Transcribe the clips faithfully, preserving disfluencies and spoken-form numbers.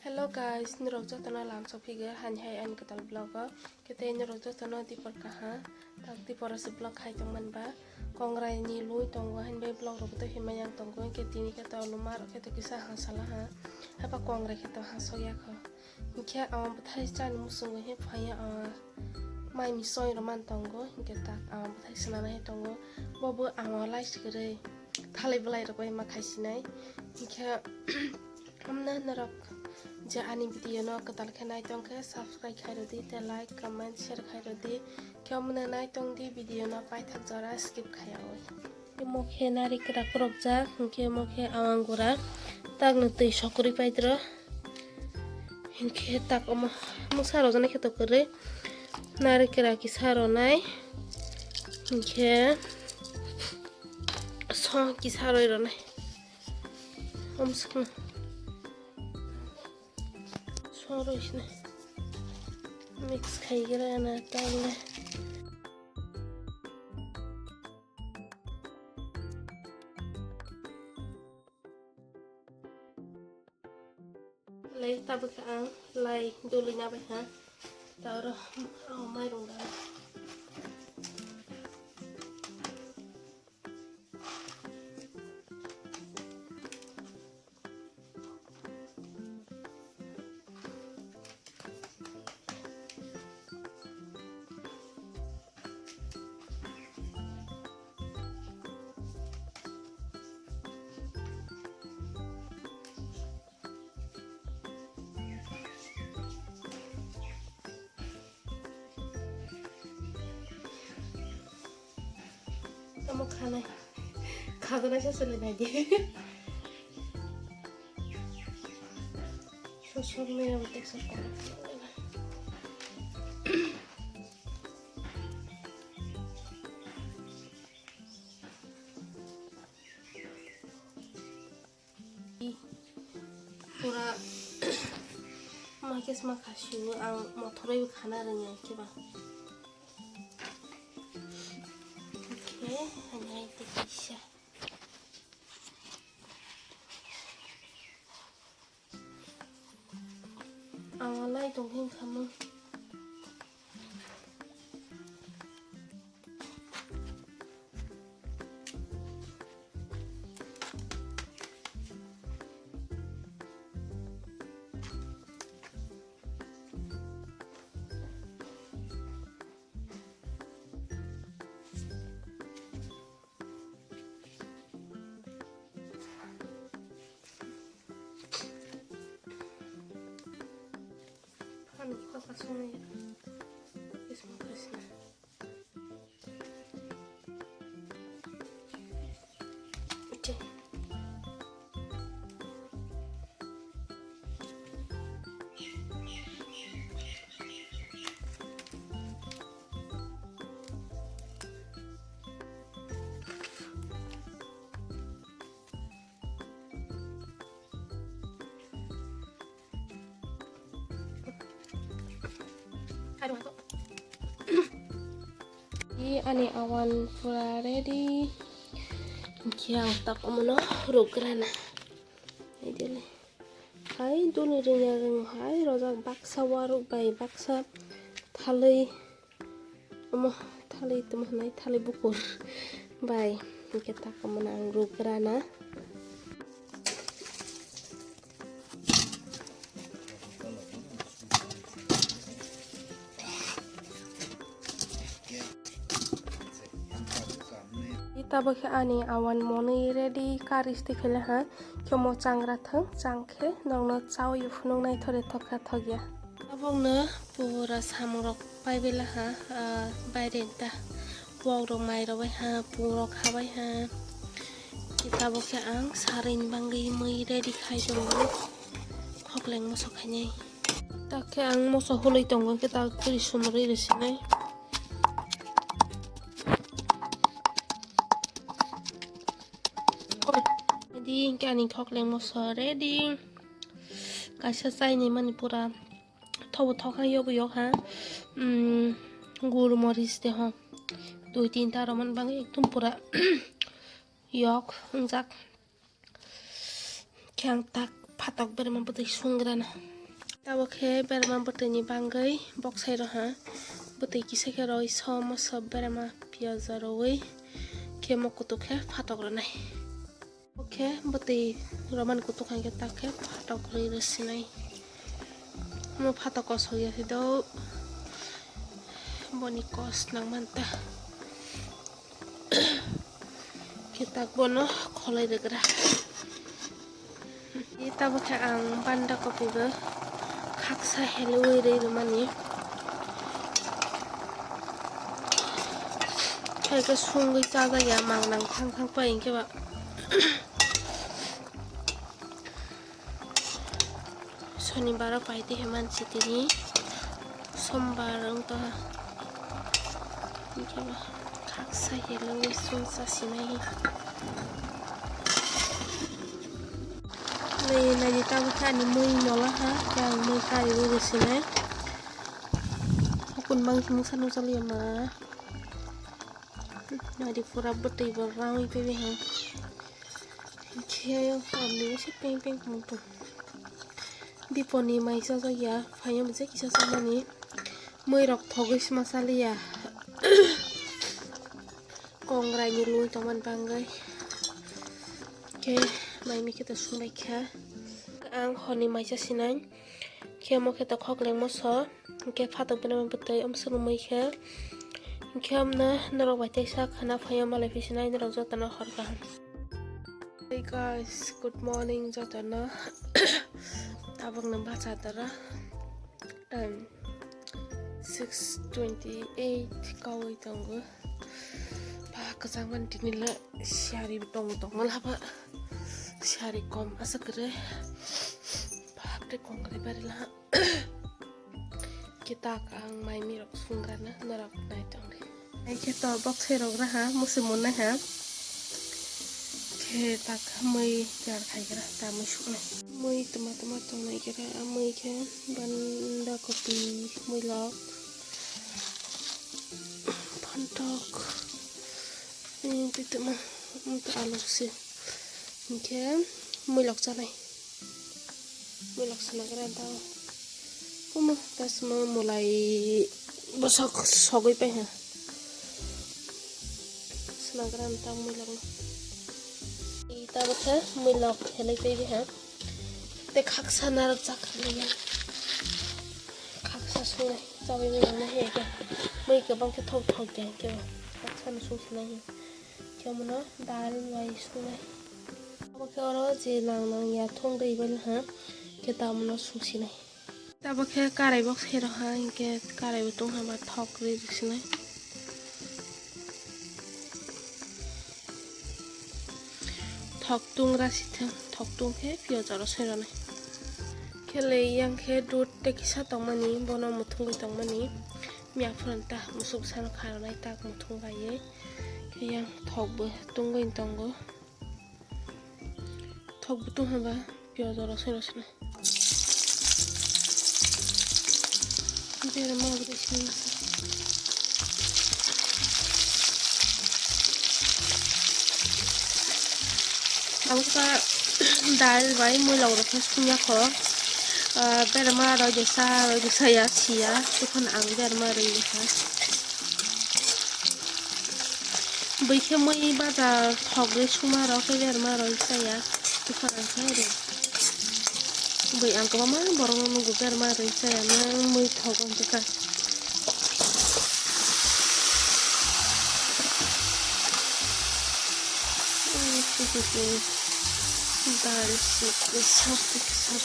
Hello guys, norok jotono lamsok phigo hani hai ani kwtal vlog o. Kete norok jotono dipor kaha, tak dipor se vlog khai tongman ba. Kongrai ni lui tongo hani bai vlog rok to himai yang tongo. Kete tini kete luma rok kete kisa hasala ha. Hapa kongrai kete hasok ya kho. Hinkhe ang bwthai chani muchungo he phaiya ang mai misoi rok man tongo. Hinkhe tak ang bwthai swnana he tongo. Bobo ang lai kwrwi thalai bwlai rok bai ma khaisinai. Hinkhe Hamna norok je ani video no kwtal khe nai tong khe subscribe khai rwdi, tei like, comment, share khai rwdi. Khe omono nai tong di video no paithak jora skip khaiyawi. Omo khe nari kwrak kwrwkjak, hinkhe omo khe awang gura takno twi sokrwi paidro. Hinkhe tak omo mungsa rwjaknai khe to kwrwi nari kwrak kisa rwnai, hinkhe song kisa rwi rwnai. Omsukno song rwi sini mix khaigra na table. Lai tabuk ang lai duli na bai ha. Taro oh, mairung da. Tamo khanai. Khajanai sa sele nai di. Sosok ni am tek sokora. Pura makhe sma khasiu ang mothoroi khana rwngya khe ba. Khe hanai te kisa. Ang lai tong khe khamung. Ani kok aswk nai. Isma kasna. Okay. Ani awan pura ready. Hinkhe ang tak omono rugrana. Ideally. Hai duli rwngya rwng hai rojak baksa waruk bai baksa thalwi. Omo thalwi tamo hwnwi thalwi bukur bai hinkhe tak omono ang rugrana. Tabuk khe ani awan monwi ready kari site khaila ha. Khe omo changra thang, chang khe nokno chaui phunuk naithok thokya thokya. Tabukno pura samungrok paibela ha, ah, baire ta wok rok mai rok bai ha, pung rok khabai ha. Tabuk khe ang sarwi ni bagwi mui ready khai tongo, khokleng moso khainai. Tak khe ang moso hulwi tongo, khe tak twi sumrwi rwsinai. Ready, hinkhe ani khokleng moso ready. Kaisa chaini mani pura thobo thok ha, yobo yok ha. Mm, gul moris de ho. Dui tinta romani bagwi ekdom pura yok wngjak. Khe ang tak Phatok berma bwtwi sung rana. Tabuk khe berma bwtwini bangwi boksai rw ha. Bwtwi kisa khe rwi somo sob berma piyaj rwi khe mo kutuk khe phatok rwnai. Oke, bwtwi romani kutuk hai khe tak khe phatok rwi rw sinai. Mo phatok kosok ya khe do boni kos nang man ta. Khe tak bono kholai rwgra. Tabuk khe ang banda kopi bo khaksa helwi rwi rwmani. Khe khe sungwi chajak ya, mang nang thang thang pai hinkhe ba. Sonibar o paidi heman chitini, sombar wngto ha. Hinkhe ba khaksa helwi sung chasinai. Nai, naidi tabuk khe ani mui mola ha, khe ang mui kari rw sinai. Hokon bang mungsa nukjaliya ma. Naidi pura bwtwi bo rangwi paibi ha. Hinkhe hamni se peng peng tong tong. Diponi mai chajak ya, phaiya mujhe kisa chamani. Mui rok thogwi sima chaliya. Kongrai ni lui tongmani bangwi. Khe mai mi khe to sungbai kha. Ang honi mai chasinai. Khe omo khe to khokleng moso. Hinkhe phatok bini bwtwi amswk mui khe. Hinkhe amno norok bai teisa khana phaiya malai phi sinai norok jotono hor kaham. Hey guys, good morning jotono. Tabukno bacha dara. Time six twenty eight kaui tongo. Ba kwchangmani tini le siyari tongo tongma laba. Siyari kom asa kwrwi. Bapre kongrai bari la. Kitak ang mai mi rok sungrana norok nai tongdi. Ai khe to boksai rok raha musi munai ha. Khe tak mui jar khai gra ta mui suknai. Mui tuma tuma tongnai gra mui khe banda kopi mui lok phantok. Twi tuma alu se. Hinkhe mui lok chanai. Mui lok sanagra da. Omo tasma mulai bosok sogwi pai ha. Sanagra da mui lok. Tabuk khe mui lok helai pai ha. Te khaksa narwk chakha liya. Khaksa sunai chawi mui lok na he ke. Mui kwbang khe thok thok de ke. Khaksa no sung sinai. Khe omono dal bai sungnai. Obo khe oro je nang nang ya thung rwi bai ha, khe ta omono sungsinai. Tabuk khe karai bo khe rw ha, hinkhe karai bo tong ha ba thok rwi rw sinai. Thok tung ra si thang, thok tung khe piyaj oro soi rwnai. Khe le yang khe dud tei kisa tongmani, bono muthungwi tongmani. Miya phuru ta musuk bwsano kha rwnai tak muthung baiwi. Yang thok bo tungwi tongo. Thok bo tong hwnba piyaj rok soi rw sina. Berma bo sini. Ang sa dal bai mui lok rok khe sung ya kho. Ah, berma roi de sa, roi de sa ya, si ya. Tokon ang berma roi de sa. Bui khe mui bajar thok rwi suma rok khe berma roi chaya. Tokon ang khe rw. Bui ang kwbangma borok no nugo berma roi chaya, nang mui thok ang khe ka. Dal sik sap sap.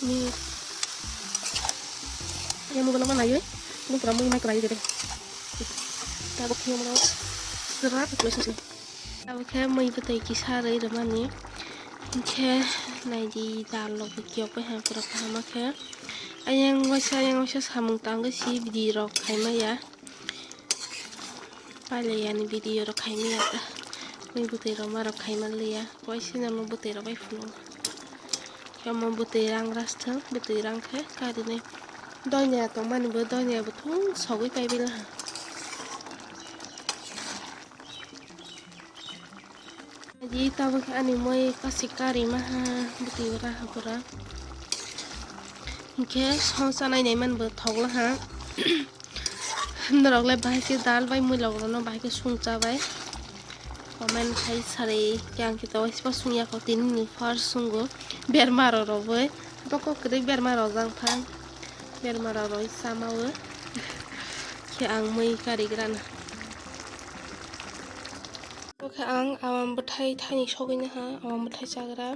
Ni. Ya mobile mana yoi? Ini pura mui mai krai deh. Tabuk khe mui serat khlai sini. Tabuk khe mui bwtwi kisa rwi rwmani. Hinkhe naidi dal rok bo kiyok bai ha pura kaham khe. Ayang waisa ayang waisa samung tangwi si bidi rok khaima ya. Pailai ani video rok khaimaya ta. Mui bwtwi rok ma rok khaima liya. Waisa namo bwtwi rok bai phunuk. Omo bwtwi rang ras thang, bwtwi rang khe karinai. Donya tongmani bo, donya bo thung sogwi kaibai laha. Di tabuk ani moi kasi kari maha bwtwi raha pura. Hinkhe song chanai nai man bo thok laha. Norok le bahai khe dal bai moi log rono bahai khe sung cha bai. Comment khai sari khe ang khe to spa sung ya ko tini ni first sungo berma ro ro bai. Boko kwrwi berma rojak pha. Berma rok roi sama o. Khe ang mui kari grana. Bo khe ang awam bwthai thani sogwi naha, awam bwthai chagra.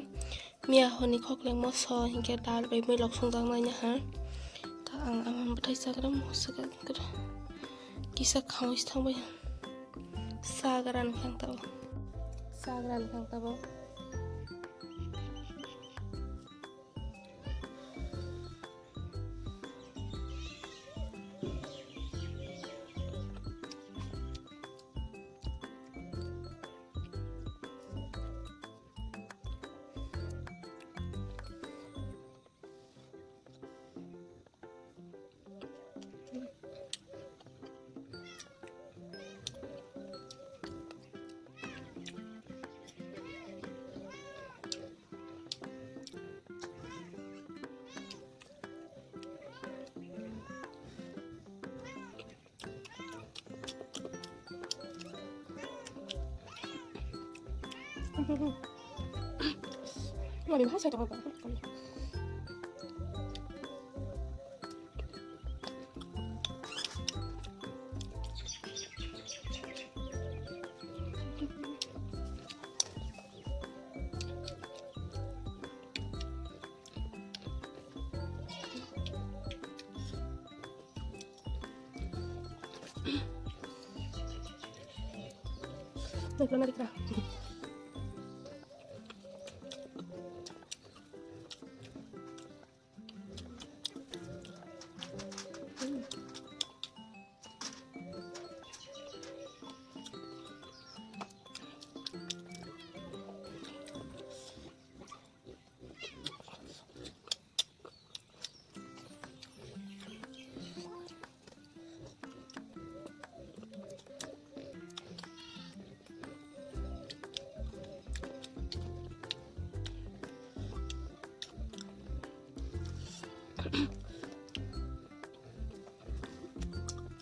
Miya honi khokleng moso hinkhe dal bai mui lok sungjak nai naha. Ta ang awam bwthai chagra moso kisa khaui thangbai. Chagra ni khang tabo. Chagra ni khang tabo.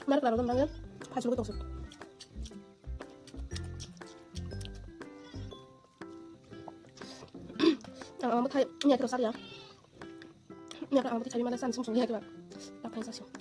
Mar klaro dong dong, phai sulo tongsi. Ang ang thai nya kro saria. Nya kro ang thai mana san sung sung ya kro. Tak thai sa sung.